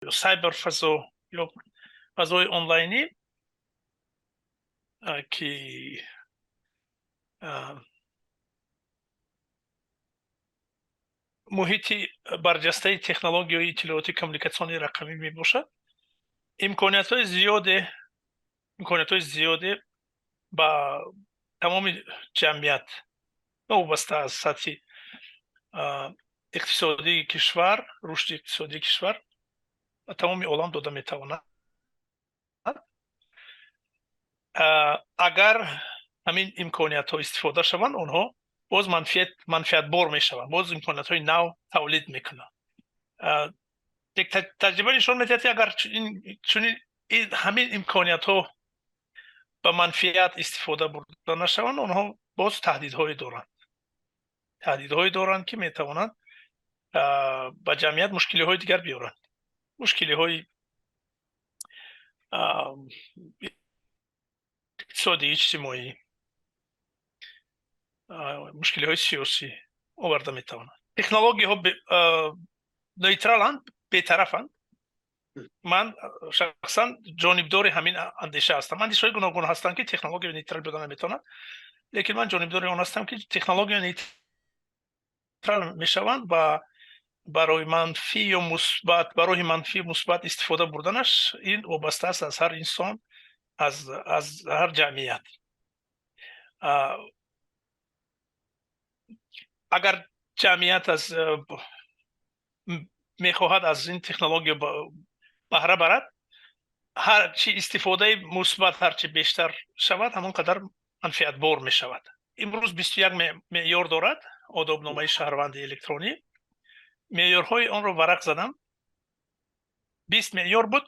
Сайберфазо ё фазои онлайнӣ, ки муҳити барҷастаи технологияи иттилоотӣ, коммуникатсиони рақамӣ мебошад, имкониятҳои зиёде ба тамоми ҷамъият, новобаста аз сатҳи иқтисодии кишвар, рушди иқтисодии кишвар, ба тамоми олам дода метавонад, агар ҳамин имкониятҳо истифода шаванд. Онҳо боз манфиатбор мешаванд, боз имкониятҳои нав тавлид мекунанд. Таҷриба нишон медиҳад, ки агар чунин ҳамин имкониятҳо ба манфиат истифода бурда нашаванд, онҳо боз таҳдидҳое доранд, ки метавонанд ба ҷамъият мушкилиҳои дигар биёранд, мушкилиҳои иқтисодӣ, иҷтимоӣ, мушкилиҳои сиёсӣ оварда метавонанд. Технологияҳо нейтраланд, бетарафанд. Ман шахсан ҷонибдори ҳамин андеша ҳастам. Андешаҳои гуногун ҳастанд, ки технология нейтрал буда наметавонад, лекин ман ҷонибдори он ҳастам, ки технология нейтрал мешаванд ва барои манфӣ ё мусбат, ба роҳи манфӣ, мусбат истифода бурданаш ин вобаста аст аз ҳар инсон, аз ҳар ҷамъият. Агар ҷамъият аз мехоҳад аз ин технология баҳра барад, ҳарчи истифодаи мусбат ҳарчи бештар шавад, ҳамон қадар манфиатбор мешавад. Имрӯз 21 меъёр дорад одобномаи шаҳрванди электронӣ. Меъёрҳои онро варақ задам. 20 меъёр буд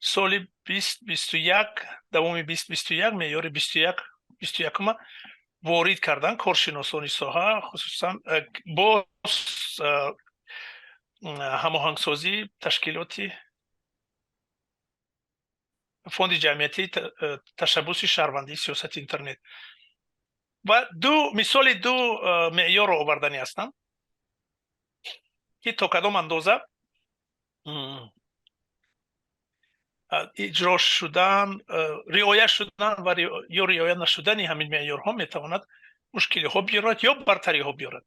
соли 2021. Давоми 2021 меъёри 21-ума ворид кардан коршиносони соҳа, хусусан бо ҳамоҳангсозии ташкилоти Фонди ҷамъиятии ташаббуси шаҳрвандии сиёсати интернет. Ва ду мисоли ду меъёрро оварданӣ ҳастам, ки то кадом андоза иҷро шудан, риоя шудан ва ё риоя нашудани ҳамин меъёрҳо метавонад мушкилиҳо биёрад ё бартариҳо биёрад.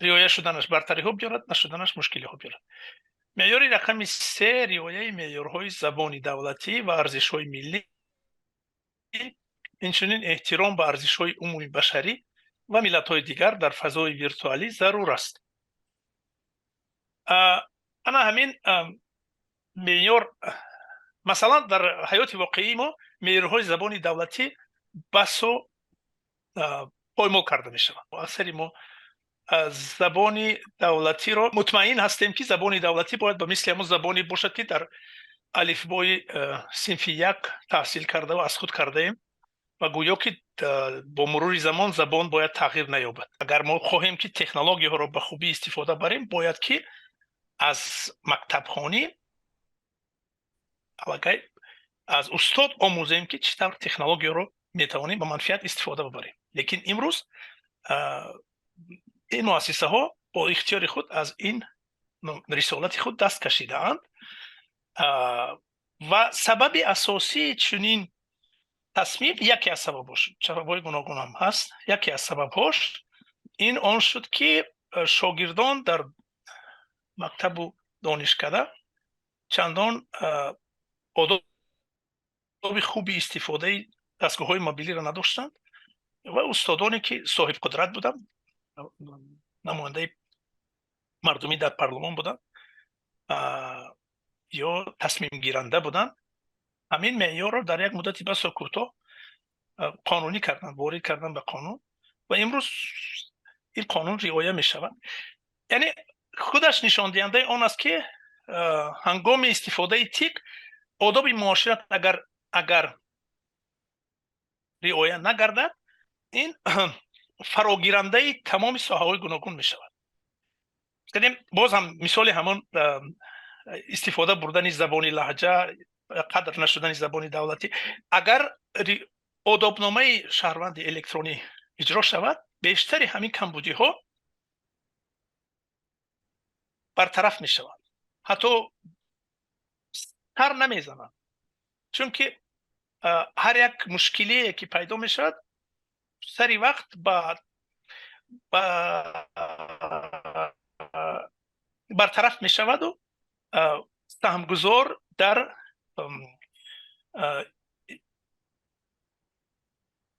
Риоя шуданаш бартариҳо биёрад, нашуданаш мушкилиҳо биёрад. Меъёри рақами 3: риояи меъёрҳои забони давлатӣ ва арзишҳои миллӣ, инчунин эҳтиром ба арзишҳои умумибашарӣ ва миллатҳои дигар дар фазои виртуалӣ зарур аст. Ана ҳамин меъёр, масалан, дар ҳаёти воқеии мо меъёрҳои забони давлатӣ басо поймол карда мешаванд. Аксари мо забони давлатиро мутмаин ҳастем, ки забони давлатӣ бояд ба мисли ҳамон забоне бошад, ки дар алифбои синфи як таҳсил карда ва аз худ кардаем, ва гӯё ки бо мурури замон забон бояд тағйир наёбад. Агар мо хоҳем, ки технологияҳоро ба хубӣ истифода барем, бояд ки аз мактабхонӣ аллакай аз устод омӯзем, ки чӣ тавр технологияро метавонем ба манфиат истифода бибарем. Лекин имрӯз ин муассисаҳо бо ихтиёри худ аз ин рисолати худ даст кашидаанд ва сабаби асосии чунин тасмим, яке аз сабабҳош, сабабҳои гуногун ҳам ҳаст, яке аз сабабҳош ин он шуд, ки шогирдон дар мактабу донишкада чандон одоби хуби истифодаи дастгоҳҳои мобилиро надоштанд ва устодоне, ки соҳибқудрат буданд, намояндаи мардумӣ дар парлумон буданд ё тасмимгиранда буданд, ҳамин меъёрро дар як муддати басо кӯтоҳ қонунӣ карданд, ворид карданд ба қонун ва имрӯз ин қонун риоя мешавад. Яъне худаш нишондиҳандаи он аст, ки ҳангоми истифодаи ТИК одоби муошират агар риоя нагардад, ин фарогирандаи тамоми соҳаҳои гуногун мешавад. Боз ҳам мисоли ҳамон истифода бурдани забони лаҳҷа, қадр нашудани забони давлатӣ. Агар одобномаи шаҳрванди электронӣ иҷро шавад, бештари ҳамин камбудиҳо бартараф мешаванд. Ҳатто Сар намезанад, чунки ҳар як мушкилие ки пайдо мешавад, сари вақт ба бартараф мешаваду саҳмгузор дар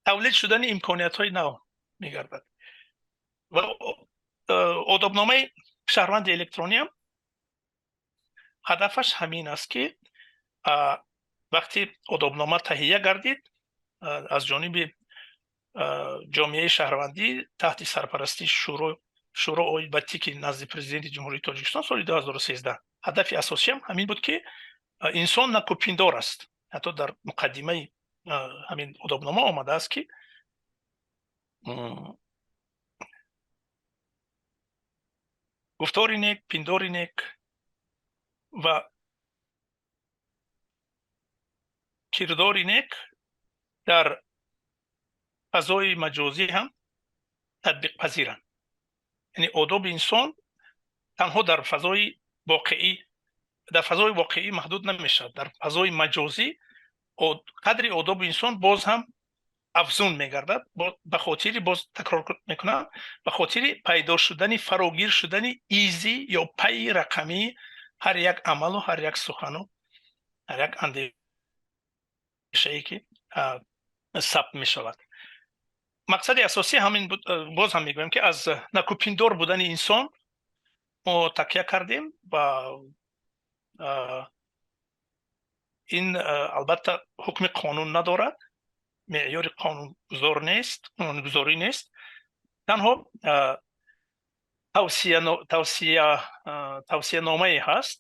тавлид шудани имкониятҳои нав мегардад. Ва одобномаи шаҳрванди электрониам ҳадафаш ҳамин аст, ки вақте одобнома таҳия гардид аз ҷониби ҷомеаи шаҳрвандӣ таҳти сарпарастии Шӯро оид ба ТИКи назди Президенти Ҷумҳурии Тоҷикистон соли 2013, ҳадафи асосиам ҳамин буд, ки инсон накӯпиндор аст. Ҳатто дар муқаддимаи ҳамин одобнома омадааст, ки гуфтори нек, пиндори нек ва кирдори нек дар фазои маҷозӣ ҳам татбиқпазиранд. Яъне одоби инсон танҳо дар фазои воқеӣ, дар фазои воқеӣ маҳдуд намешавад. Дар фазои маҷозӣ қадри одоби инсон боз ҳам афзун мегардад, ба хотири, боз такрор мекунам, ба хотири пайдо шудани, фарогир шудани изи ё пайи рақамии ҳар як амалу ҳар як сухану ҳар як андешае, ки сабт мешавад. Мақсади асосӣ ҳамин буд. Боз ҳам мегӯям, ки аз накӯпиндор будани инсон мо такя кардем ва ин албатта ҳукми қонун надорад, меъёри қонунгузор нест, қонунгузорӣ нест, танҳо тавсияномае ҳаст.